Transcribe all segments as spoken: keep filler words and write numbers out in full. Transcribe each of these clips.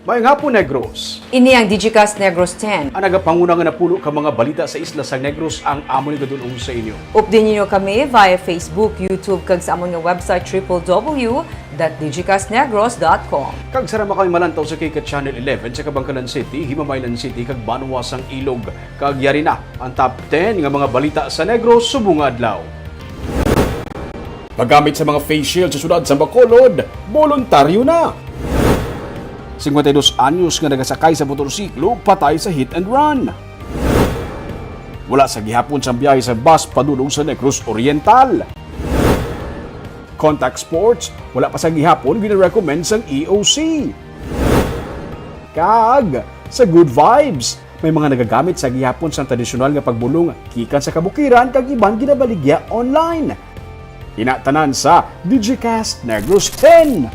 Maayong hapon, Negros. Ini ang Digicast Negros ten. Ang nagapanguna nga napulo ka mga balita sa isla sang Negros ang amon igadul-ong sa inyo. Update ninyo kami via Facebook, YouTube, kag sa amon nga website, triple W dot digicast negros dot com. Kag sarama kami malantaw sa K K Channel eleven sa Kabankalan City, Himamaylan City, kag Banwa sang Ilog. Kag yari na ang top ten nga mga balita sa Negros subong nga adlaw. Paggamit sa mga face shield sa siyudad sa Bacolod, boluntaryo na. Singkwenta y dos anyos nga nagasakay sa motorsiklo patay sa hit and run. Wala sa gihapon sang biyahe sa bus padulong sa Negros Oriental. Contact sports, wala pa sa gihapon gina-recommend sang E O C. Kag sa Good Vibes, may mga nagagamit sa gihapon sang tradisyonal nga pagbulong gikan sa kabukiran kag iban ginabaligya online. Ina tanan sa Digicast Negros ten.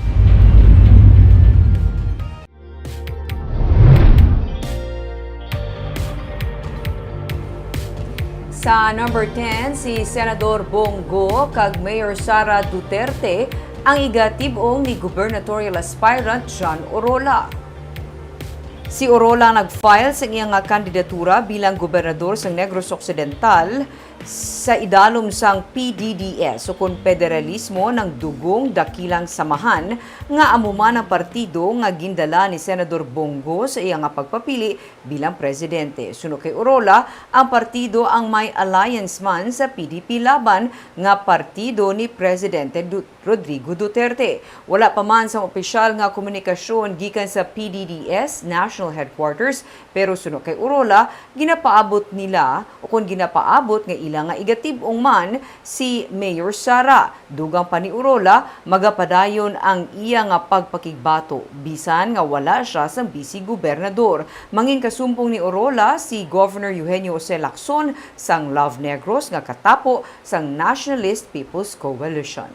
Sa number ten, si Senador Bong Go kag Mayor Sara Duterte ang igatib-ong ni gubernatorial aspirant John Orola. Si Orola nag-file sa iya nga kandidatura bilang gobernador sa Negros Occidental sa idalom sang P D D S, ukon Pederalismo ng Dugong Dakilang Samahan, nga amo man ang partido nga gindala ni Senador Bong Go sa iya nga pagpapili bilang presidente. Suno kay Orola, ang partido ang may alliance man sa P D P laban nga partido ni Presidente Du-, Rodrigo Duterte. Wala pa man sang opisyal nga komunikasyon gikan sa P D D S National Headquarters, pero suno kay Orola, ginapaabot nila, ukon ginapaabot nga ila nga igatib-ong man si Mayor Sara. Dugang pa ni Orola, magapadayon ang iya nga pagpakigbato, bisan nga wala siya sang bisi gobernador. Mangin kasumpong ni Orola si Governor Eugenio Jose Lacson sang Love Negros nga katapo sang Nationalist People's Coalition.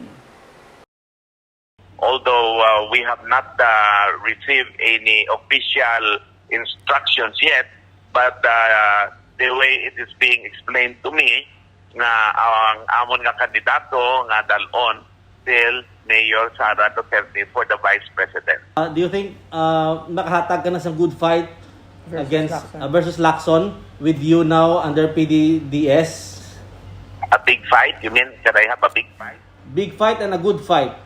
Although, uh, we have not, uh, received any official instructions yet, but, uh, the way it is being explained to me, nga ang amon nga kandidato nga dalon still Mayor Sara Duterte for the Vice President. Uh, do you think, uh, makahatag ka na sa good fight Versus against, Lacson. Uh, versus Lacson with you now under P D D S? A big fight? You mean, can I have a big fight? Big fight and a good fight.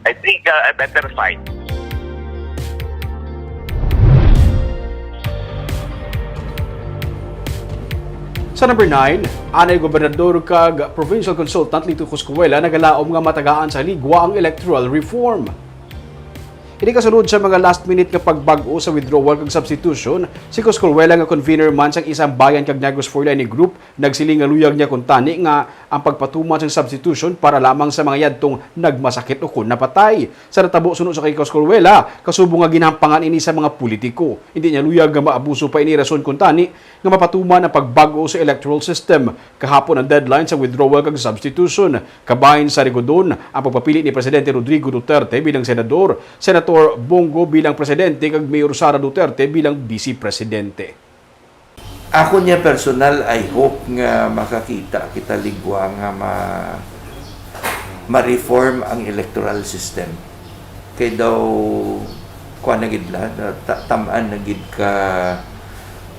I think, uh, a better fight. Sa number nine, anay gobernador kag provincial consultant Lito Coscuela nagalaom nga matagaan sa ligwa ang electoral reform. Ini kasunod sa mga last minute nga pagbag-o sa withdrawal kag substitution, si Coscuela nga convener man sang Isang Bayan kag Negros Forlani Group nagsiling nga luyag niya kuntani nga ang pagpatuman sang substitution para lamang sa mga yadtong nagmasakit ukon napatay. Sa natabo suno sa kay Coscuela, kasubong nga ginhampangan ini sa mga politiko. Hindi niya luyag nga maabuso pa ini rason kuntani nga mapatuman ang pagbag-o sa electoral system. Kahapon ang deadline sa withdrawal kag substitution. Kabahin sa rigudon ang pagpapili ni Presidente Rodrigo Duterte bilang senador, Senator Bong Go bilang presidente, kag Mayor Sara Duterte bilang vice presidente. Ako niya personal, I hope nga makakita kita ligwa nga ma-, ma-reform ang electoral system. Kay daw, kuwan na gid la, na-, ta-, tam-an na gid ka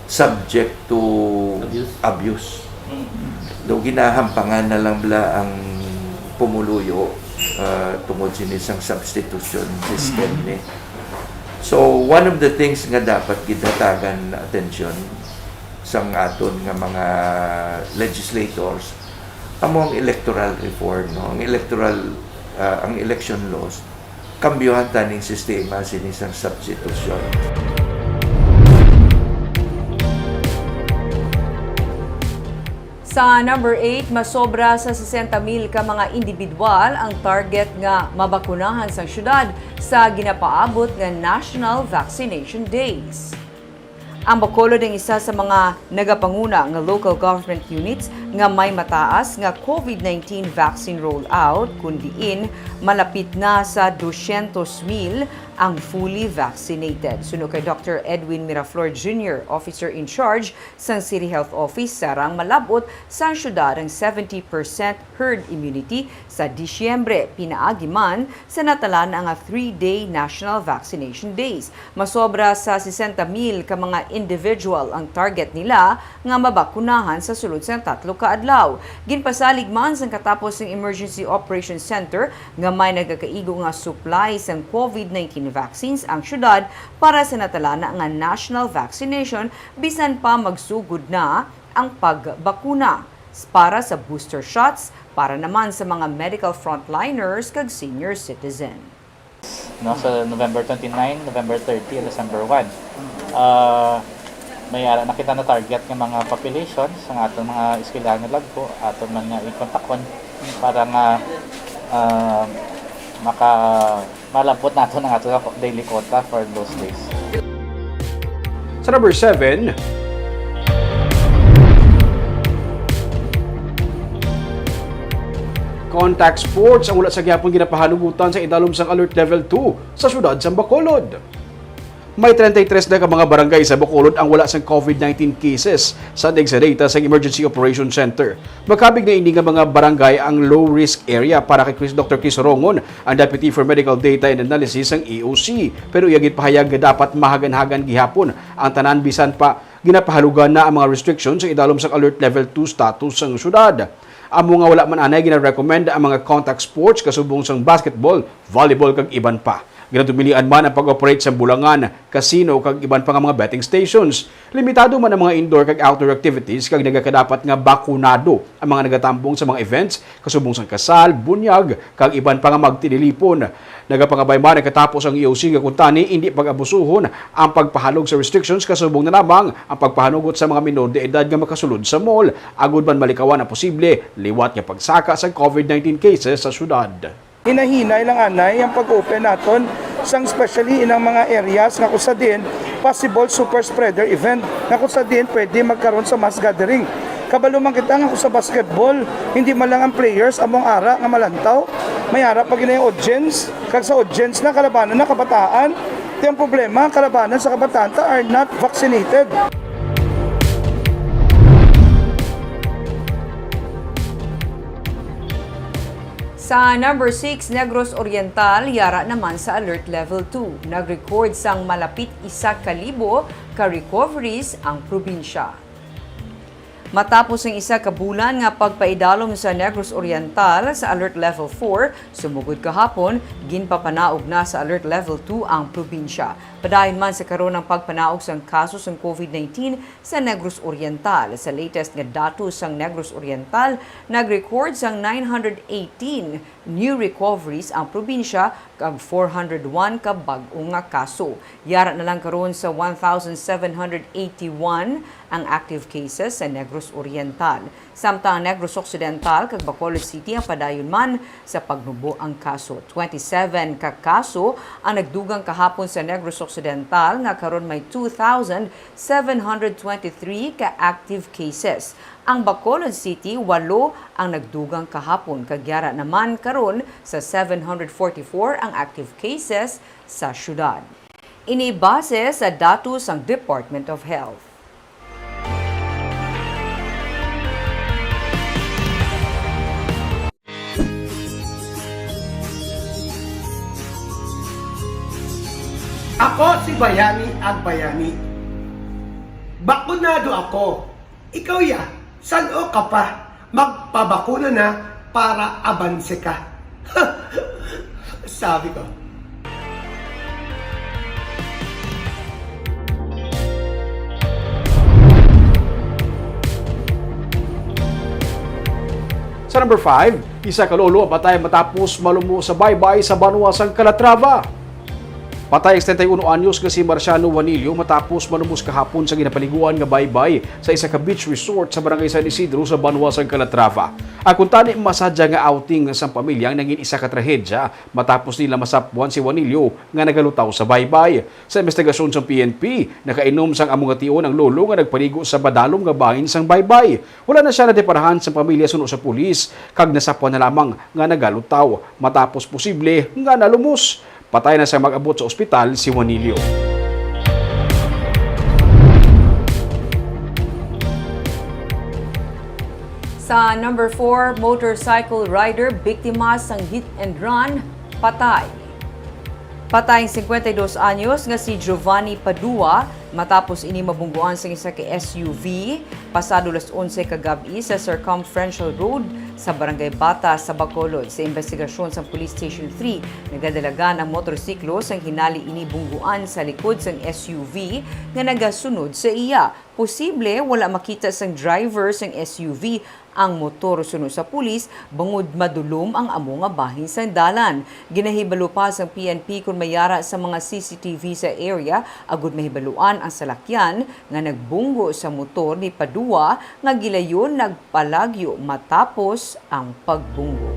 subject to Abuse. Abuse. Mm. Daw ginahampangan na lang bala ang pumuluyo, ah, tungod sini sang substitution system Mm. ni. So, one of the things nga dapat gid hatagan atensyon sang aton nga mga legislators, amo ang electoral reform, no? Ang electoral, ah, ang election laws, kambyohan ta ning sistema sini sang substitution. Sa number eight, masobra sa sesenta mil ka mga indibidwal ang target nga mabakunahan sang syudad sa ginapaabot nga National Vaccination Days. Ang Bacolod ang isa sa mga nagapanguna nga local government units nga may mataas nga COVID nineteen vaccine rollout, kun diin malapit na sa dosyentos mil ang fully vaccinated. Suno kay Doctor Edwin Miraflor Junior, Officer in Charge sang City Health Office, sarang malab-ot sang syudad ang seventy percent herd immunity sa Disyembre, pinaagi man sa natala na nga three-day national vaccination days. Masobra sa sesenta mil ka mga individual ang target nila nga mabakunahan sa sulod sang tatlo ka adlaw. Ginpasalig man sang katapos sang Emergency Operation Center nga may nagakaigo nga supply sang COVID nineteen vaccines ang syudad para sa natalana nga national vaccination, bisan pa magsugod na ang pagbakuna para sa booster shots para naman sa mga medical frontliners kag senior citizen. No, sa November twenty-nine, November thirty, and December one. Ah, may ara na kita na target nga mga population sa aton mga eskwelahan nga dagko, aton man nga ikontakon para nga, ah, maka-, malab-ot nato ang ato nga daily quota for those days. Sa number seven, contact sports ang wala sa gihapon ginapahanugutan sa idalom sang Alert Level two sa siyudad sang Bacolod. May treinta y tres na ka mga barangay sa Bacolod ang wala sang COVID nineteen cases, sandig sa data sang Emergency Operation Center. Makabig na ini nga mga barangay ang low-risk area para kay Chris, Doctor Chris Rongon, ang Deputy for Medical Data and Analysis sang E O C. Pero iya ginpahayag nga dapat mahagan-hagan gihapon ang tanan bisan pa ginapahalugan na ang mga restrictions sa idalom sang Alert Level two status sang syudad. Amo nga wala man anay gina-recommend ang mga contact sports kasubong sang basketball, volleyball, kag iban pa. Ginadumilian man ang pag-operate sa bulangan, casino, kag iban pa nga mga betting stations. Limitado man ang mga indoor kag outdoor activities, kag nagakadapat nga bakunado ang mga nagatambong sa mga events, kasubong sang kasal, bunyag, kag iban pa nga magtililipon. Nagapangabay man nagkatapos ang E O C nga kuntani indi pag-abusuhon ang pagpahalog sa restrictions, kasubong na lamang ang pagpahanugot sa mga minor de edad nga makasulod sa mall, agud man malikawan ang posible liwat nga pagsaka sa COVID nineteen cases sa syudad. Hinahinay lang anay ang pag-open naton sang especially inang mga areas nga kung sa din possible super spreader event nga kung sa din pwede magkaroon sa mass gathering. Kabalo man kita nga kung sa basketball, hindi man lang ang players among ara nga malantaw, may ara pa ginay audience, kag sa audience na kalabanan na kabataan. Ti ang problema, kalabanan sa kabataan ta are not vaccinated. Sa number six, Negros Oriental, yara naman sa Alert Level two. Nag-record sang malapit isa ka libo ka recoveries ang probinsya. Matapos ang isa ka bulan nga pagpaidalom sa Negros Oriental sa Alert Level four, sumugod kahapon, ginpapanaog na sa Alert Level two ang probinsya. Padayon man sa karon ang pagpanaog sang kaso sang COVID nineteen sa Negros Oriental. Sa latest nga datos sang Negros Oriental, nag-record sang nine hundred eighteen new recoveries ang probinsya kag four hundred one ka bag-o nga kaso. Yara na lang karon sa one thousand seven hundred eighty-one ang active cases sa Negros Oriental. Samtang ang Negros Occidental kag Bacolod City ang padayon man sa pagnubo ang kaso. Twenty-seven ka kaso ang nagdugang kahapon sa Negros Occidental, nga karon may two thousand seven hundred twenty-three ka active cases. Ang Bacolod City, walo ang nagdugang kahapon, kag yara naman karon sa seven hundred forty-four ang active cases sa syudad. Ini base sa datos sang Department of Health. Ako si Bayani Agbayani. Bakunado ako. Ikaw ya, san-o ka pa? Magpabakuna na para abanse ka. Sabi ko. Sa number five, isa ka lolo ang patay matapos malumo sa baybay sa banwa sang Calatrava. Patay ang setenta y uno anyos nga si Marciano Juanillo matapos malumos kahapon sa ginapaliguan nga baybay sa isa ka beach resort sa Barangay San Isidro sa banwa sang Calatrava. Ang kuntani masadya nga outing sang pamilya ang nangin isa ka trahedya matapos nila masapwan si Juanillo nga nagalutaw sa baybay. Sa investigasyon sang P N P, nakainom sang amo nga tion ang lolo nga nagpaligo sa madalom nga bahin sang baybay. Wala na sia nadeparahan sang pamilya suno sa pulis kag nasapwan na lamang nga nagalutaw matapos posible nga nalumos. Patay na siya mag-abot sa ospital si Juanillo. Sa number four, motorcycle rider biktima sang hit and run, patay. Patay ang singkwenta y dos anyos nga si Giovanni Padua matapos ini mabungguan sang isa ka S U V pasado las onse ka gab-i sa Circumferential Road sa Barangay Bata sa Bacolod. Sa investigasyon sang Police Station three, nagadalagan ang motorsiklo sang hinali ini bungguan sa likod sang S U V nga nagasunod sa iya. Posible wala makita sang driver sang S U V ang motor suno sa pulis bangod madulom ang amo nga bahin sang dalan. Ginahibalo pa sang P N P kon may yara sa mga C C T V sa area agud mahibaluan ang salakyan nga nagbunggo sa motor ni Padua nga gilayon nagpalagyo matapos ang pagbunggo.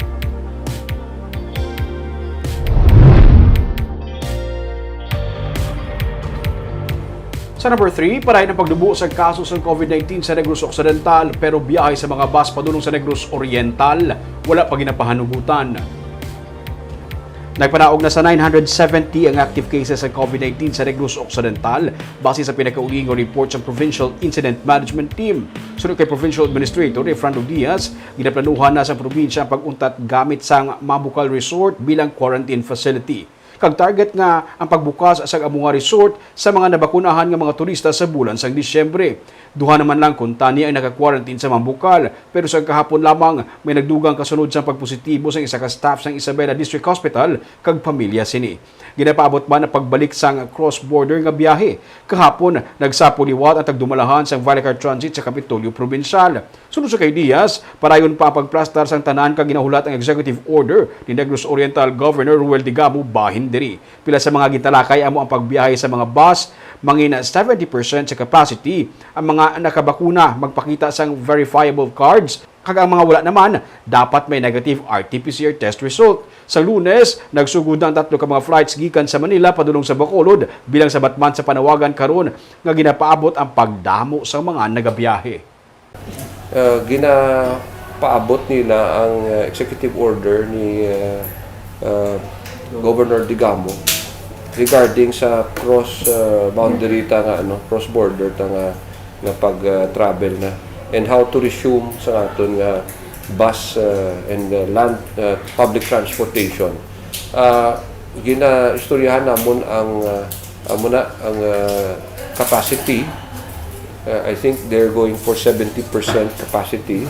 Sa number three, parahin ang pagdubo sa kaso sa COVID nineteen sa Negros Occidental, pero biyahe sa mga bus padulong sa Negros Oriental wala pa ginapahanugutan. Nagpanaog na sa nine hundred seventy ang active cases sa COVID nineteen sa Negros Occidental, base sa pinakauli nga report sa Provincial Incident Management Team. Suno kay Provincial Administrator Efrando Diaz, ginaplanuhan na sa probinsya ang pag-untat gamit sang Mambukal Resort bilang quarantine facility. Kag target nga ang pagbukas sa amo nga resort sa mga nabakunahan nga mga turista sa bulan sang Disyembre. Duha naman lang kuntani ang naka-quarantine sa Mambukal, pero sa kahapon lamang may nagdugang kasunod sang pagpositibo sang isa ka staff sang Isabela District Hospital kag pamilya sini. Ginapaabot man ang pagbalik sang cross-border nga biyahe. Kahapon, nagsapol liwat ang tagdumalahan sang Vilecar Transit sa Kapitolyo Probinsyal. Suno sa kay Diaz, padayon pa ang pagplastar sang tanan kag ginahulat ang executive order ni Negros Oriental Governor Ruel Digamo bahin diri. Pila sa mga gintalakay amo ang pagbiyahe sa mga bus, mangin seventy percent sa capacity. Ang mga nakabakuna magpakita sang verifiable cards, kag ang mga wala naman dapat may negative R T P C R test result. Sa Lunes, nagsugod na ang tatlo ka mga flights gikan sa Manila padulong sa Bacolod, bilang sabat man sa panawagan karon nga ginapaabot ang pagdamo sa mga nagabiyahe. Uh, ginapaabot nila ang uh, executive order ni uh, uh, Governor Digamo regarding sa cross uh, boundary ta nga ano, cross border ta nga nga pag uh, travel na and how to resume sa aton nga bus uh, and uh, land uh, public transportation. Uh, ginaistoryahan namon ang uh, amo na ang uh, capacity. Uh, I think they're going for seventy percent capacity.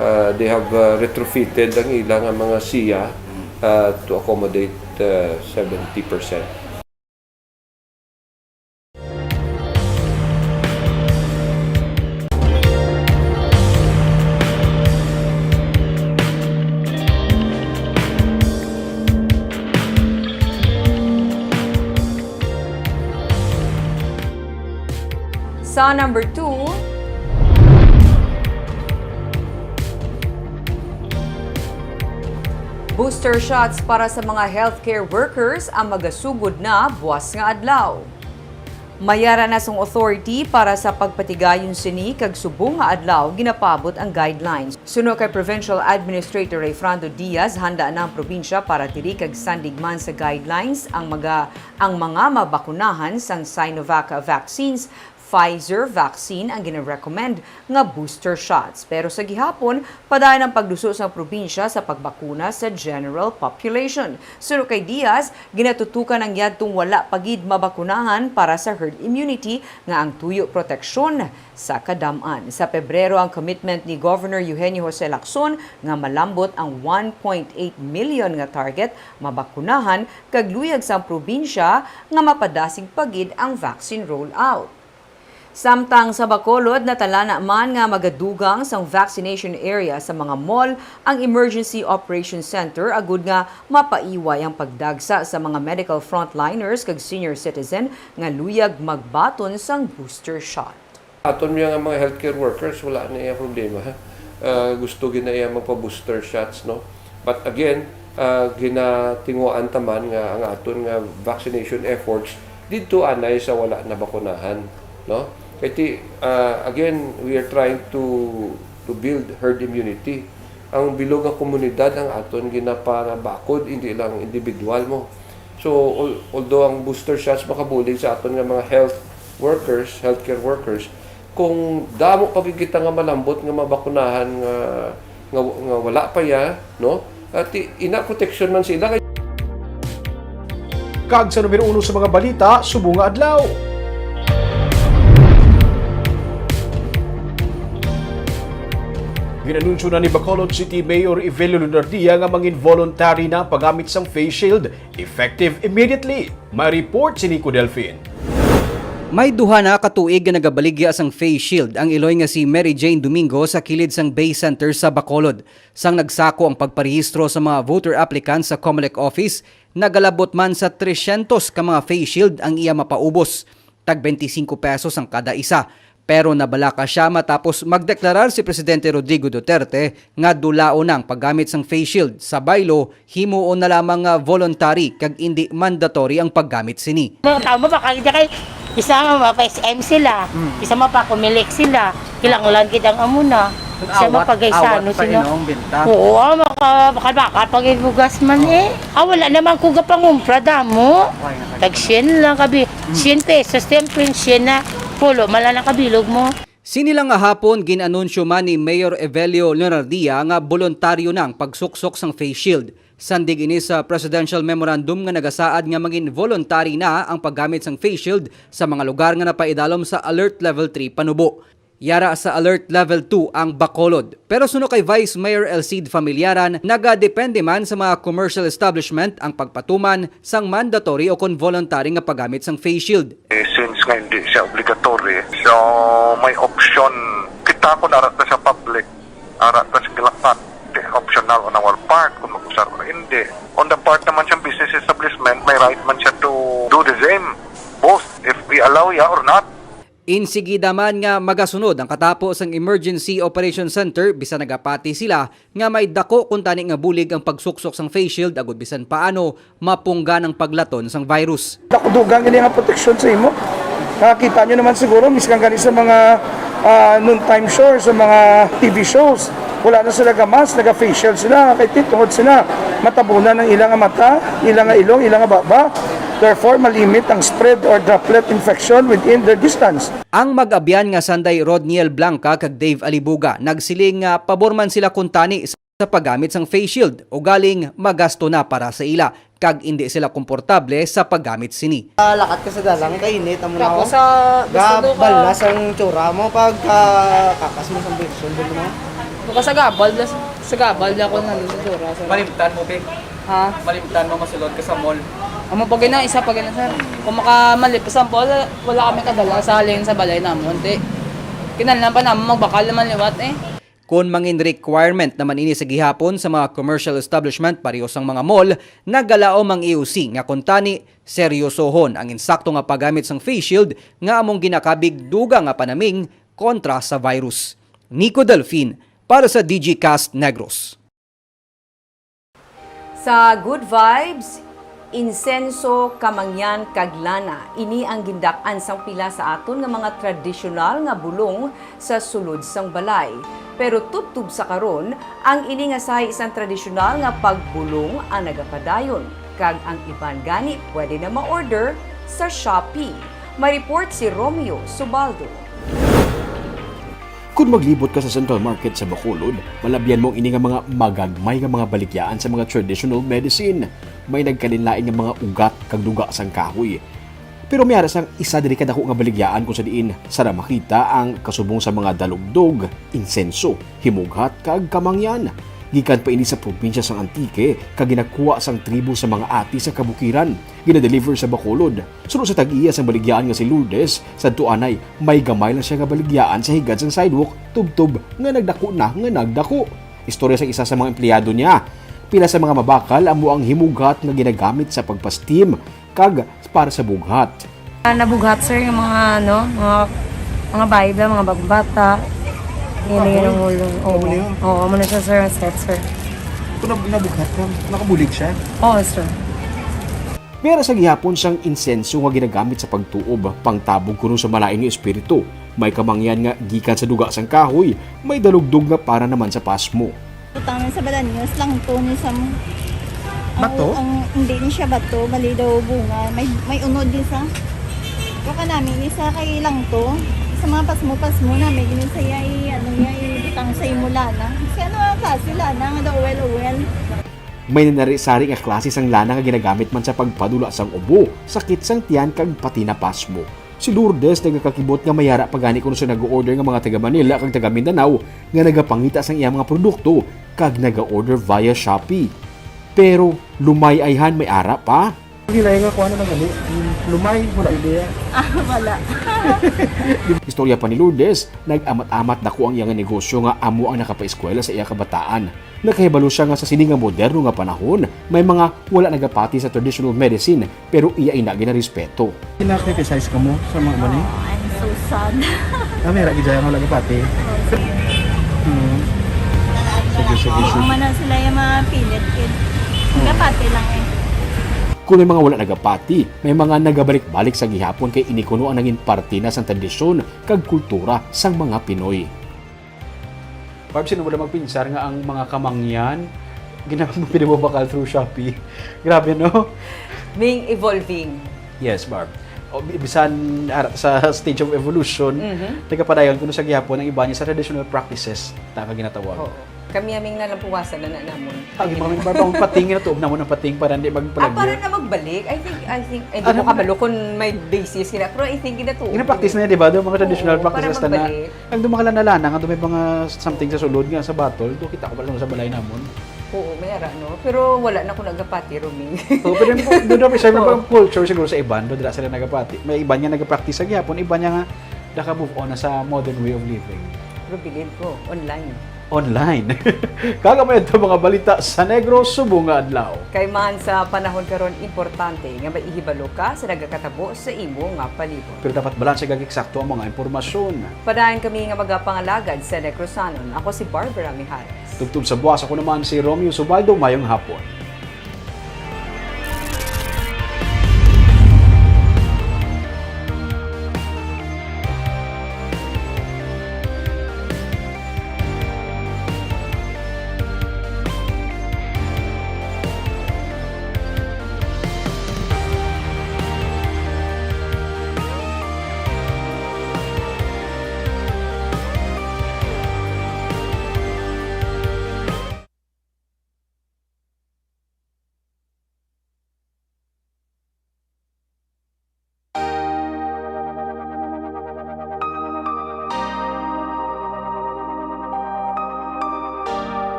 Uh, they have uh, retrofitted ang ilang uh, mga siya uh, to accommodate uh, seventy percent. Sa number two, booster shots para sa mga healthcare workers ang magasugod na buwas nga adlaw. Mayara na sang authority para sa pagpatigayon sini kag subong nga adlaw ginapaabot ang guidelines. Suno kay Provincial Administrator Rayfrando Diaz, handa na ang probinsya para diri kag sandig man sa guidelines ang mga ang mga mabakunahan sang Sinovac vaccines, Pfizer vaccine ang gina-recommend nga booster shots. Pero sa gihapon, padayon ang pagduso sang probinsya sa pagbakuna sa general population. Suno kay Diaz, ginatutukan ang yadtong wala pa gid mabakunahan para sa herd immunity nga ang tuyo proteksyon sa kadam-an. Sa Pebrero ang commitment ni Governor Eugenio Jose Lacson nga malambot ang one point eight million nga target mabakunahan kag luyag sang probinsya nga mapadasig pa gid ang vaccine rollout. Samtang sa Bacolod, natalana man nga magadugang sang vaccination area sa mga mall ang Emergency Operation Center agud nga mapaiway ang pagdagsa sa mga medical frontliners kag senior citizen nga luyag magbaton sang booster shot. Aton nga mga healthcare workers, wala na iya problema. Ah, gusto gid na iya magpa-booster shots, no? But again, ah, ginatinguhaan ta man nga ang aton nga vaccination efforts didto anay sa wala nabakunahan, no? Kay ti, ah, again, we are trying to to build herd immunity. Ang bilog nga komunidad ang aton ginaparabakod, hindi lang individual mo. So, al-, although ang booster shots makabulig sa aton nga mga health workers, healthcare workers, kung damo pa gid kita nga malambot nga mabakunahan nga nga, nga wala pa ya, no? At i-, ina protection man sila kay Kag sa numero uno sa mga balita subong nga adlaw. Ginanunsyo na ni Bacolod City Mayor Evelio Lunardia nga mangin voluntary na ang paggamit sang face shield, effective immediately. May report si Nico Delfin. May duha na ka tuig nga nagabaligya sang face shield ang iloy nga si Mary Jane Domingo sa kilid sang Bay Center sa Bacolod. Sang nagsako ang pagparehistro sa mga voter applicants sa Comelec office, nagalabot man sa tresyentos ka mga face shield ang iya mapaubos. Tag twenty-five pesos ang kada isa. Pero nabalaka siya matapos magdeklarar si Presidente Rodrigo Duterte nga dulaon na ang paggamit sang face shield sa baylo, himuon na lamang nga voluntary kag indi mandatory ang paggamit sini. Mga tao mo, baka hindi kay isa nga mapa-S M sila, isa mapa-Comelec sila, kinahanglan gid ang amo na. Isa mapagaysano sila. Oo, ah, maka, maka, maka, pagibugas man eh. Ah, wala naman ko gapangumpra damo. Tag syen lang kabi. Syen pesos, siyempre syen na. Pulo, mala na kabilog mo. Sini lang nga hapon, gin-anunsyo man ni Mayor Evelio Leonardia nga boluntaryo na ang pagsuksok sang face shield. Sandig ini sa presidential memorandum nga nagasaad nga mangin voluntary na ang paggamit sang face shield sa mga lugar nga napaidalom sa Alert Level three panubo. Yara sa Alert Level two ang Bacolod. Pero suno kay Vice Mayor Elcid Familiaran, nagadepende man sa mga commercial establishment ang pagpatuman sang mandatory o kon voluntary nga paggamit sang face shield. Eh, since nga hindi siya obligatory, so may option kita kung ara ta sa public, ara ta sa gilakat. Optional on our part kung mag-usar o hindi. On the part naman sa business establishment, may right man siya to do the same, both if we allow ya or not. Insigida man nga magasunod ang katapo sang Emergency Operation Center, bisan nagapati sila nga may dako kuntani nga bulig ang pagsuksok sang face shield agud bisan paano mapunggan ang paglaton sang virus. Dakudugan gani nga proteksyon sa imo. Nakakita nyo naman siguro, miskan gani sa mga ah, noontime show, sa mga T V shows, wala na sila gamas, naga-face shield sila, kay ti tungod sila matabunan ang ila nga mata, ila nga ilong, ila nga baba. Therefore, malimit ang spread or droplet infection within their distance. Ang mag-abyan nga sanday Rodniel Blanca kag Dave Alibuga nagsiling nga pabor man sila kuntani sa paggamit sang face shield, ugaling magasto na para sa ila, kag indi sila komportable sa paggamit sini. Lakat ka sa dalan, kainit, amo na. Tapos ako. Sa, basta doon ka. Gabal na sang tsura mo pag ah, kakas mo sa bersyon mo. Buka sa gabal, blas, sa gabal na ako nandun sa tsura. Sa Malimtan mo, Pig. Ha? Malimtan mo, masulod ka sa mall. Amo pa gina, isa pa gina, sir. Kung makamali pa sa mall, wala kami kadala sa halin sa balay namon, ti. Kinahanglan pa namon magbakal naman liwat, eh. Kon mangin requirement naman ini sa gihapon sa mga commercial establishment pareho sang mga mall, nagalaom ang E O C nga kuntani seryosohon ang insakto nga paggamit sang face shield nga among ginakabig dugang nga panaming kontra sa virus. Nico Delfin para sa Digicast Negros. Sa Good Vibes, insenso, kamangyan, kag lana, ini ang gindak-an sang pila sa aton nga mga tradisyonal nga bulong sa sulod sang balay. Pero tubtob sa karon, ang ini nga sahi sang tradisyonal nga pagbulong ang nagapadayon, kag ang iban gani pwede na ma-order sa Shopee. May report si Romeo Subaldo. Kon maglibot ka sa Central Market sa Bacolod, malabyan mo ini nga mga magagmay nga mga baligyaan sa mga traditional medicine. May nagkalinlain nga mga ugat kag duga sang kahoy. Pero may ara sang isa diri ka dako nga baligyaan kung sa diin sara makita ang kasubong sa mga dalugdog, insenso, himughat kag kamangyan. Gikan pa ini sa probinsya sang Antique, kag ginakuha sang tribo sa mga Ati sa kabukiran, ginadeliver sa Bacolod. Suno sa tag-iya sang baligyaan nga si Lourdes, sadto anay may gamay lang siya nga baligyaan sa higad sang sidewalk, tubtob nga nagdako na nga nagdako. Istorya sang isa sa mga empleyado niya, pila sa mga mabakal amo ang himughat nga ginagamit sa pagpa-steam kag para sa bughat. Ah, nabughat, sir, yung mga, ano, mga, mga bayad lang, mga bagong bata. Yun na yun ang Kahoy? Ulo. Oo. Amo na yun? Oo, amo na siya, sir, ang step, sir. Kung nab-, nabughat ka, nakabulig siya? Oo, sir. May ara sa gihapon sang insenso nga ginagamit sa pagtuob, pangtabog kuno sa malain nga espiritu. May kamangyan nga gikan sa duga sang kahoy, may dalugdog nga para naman sa pasmo. Butang sa balanyos, langto ni sa m-, ang Bato? u-, ang, hindi ni siya bato, bali daw bunga. May, may unod ni sa. Baka namin isa kay langto. Sa mga pasmo-pasmo namin, gini sa iya, i-, ano niya, ibutang sa imo lana. Kasi ano ang klase lana nga daw uwel-uwel? May nanari-sari nga klase sang lana nga ginagamit man sa pagpadula sang ubo, sakit sang tiyan, kag pati na pasmo. Si Lourdes nagakakibot nga may ara pa gani kuno sa nag-order nga mga taga Manila kag taga Mindanao nga nagapangita sang iya mga produkto kag naga-order via Shopee. Pero lumay ayhan, may ara pa. Hinay nga kuha na lang gali. Lumay, wala ideya. Ah, wala. Istorya pa ni Lourdes, nag-amat-amat dako ang iya nga negosyo nga amo ang nakapaeskwela sa iya kabataan. Nakahibalo sia nga sa sini nga moderno nga panahon, may mga wala nagapati sa traditional medicine, pero iya ina ginarespeto. Gina-criticize ka mo sa mga mali? Oh, I'm so sad. Ah, may ra gid nga wala gapati. Hmm. Sige, sige, sige. Ang mana sila yung mga pilit kid. Hmm. Gapati lang eh. Kung may mga wala nagapati, may mga nagabalik-balik sa gihapon kay ini kuno ang naging parte na sang tradisyon kag kultura sang mga Pinoy. Barb, sino wala magpinsar nga ang mga kamangyan ginamit mo pinababakal through Shopee? Grabe, no? Being evolving. Yes, Barb. O, bi-, bisan ara-, sa stage of evolution, Mhm. nagapadayon kuno sa gihapon ang iba niya sa traditional practices na ka ginatawag. Oo. Kami aming nalampuwasan na, na namon. Ang mga, mga, mga pating, natuog namon ang pating para hindi Ah, magpalagyo. Para na magbalik. I think, I think, eh, di Ah, ko na-, kabalo kung may basis gina-, pero I think ginatuog Gina-practice yun. Na, di ba? Daw mga traditional Oo, para practices na, magbalik. Ang dumahala na lana, nga may mga something sa sulod nga sa bottle, do kita ko pala sa balay namon. Oo, may ara, no? Pero wala na ko nagapati, Roming. Oo, pero yung, do, do, may sabi Oo. Ba, culture siguro sa iban, do, dira sila nagapati. May iban nga nagapractice sa gihapon, iban nga nga naka-move on na sa modern way of living. Pero bilib ko, online. Online. Kag amo ito mga balita sa Negros subong nga adlaw. Kay man sa panahon karon, importante nga maihibalo ka sa nagakatabo sa imo nga palibot. Pero dapat balanse kag eksakto ang mga impormasyon. Padayon kami nga magapangalagad sa Negrosanon. Ako si Barbara Mijares. Tubtob sa buwas, ako naman si Romeo Subaldo. Mayong hapon.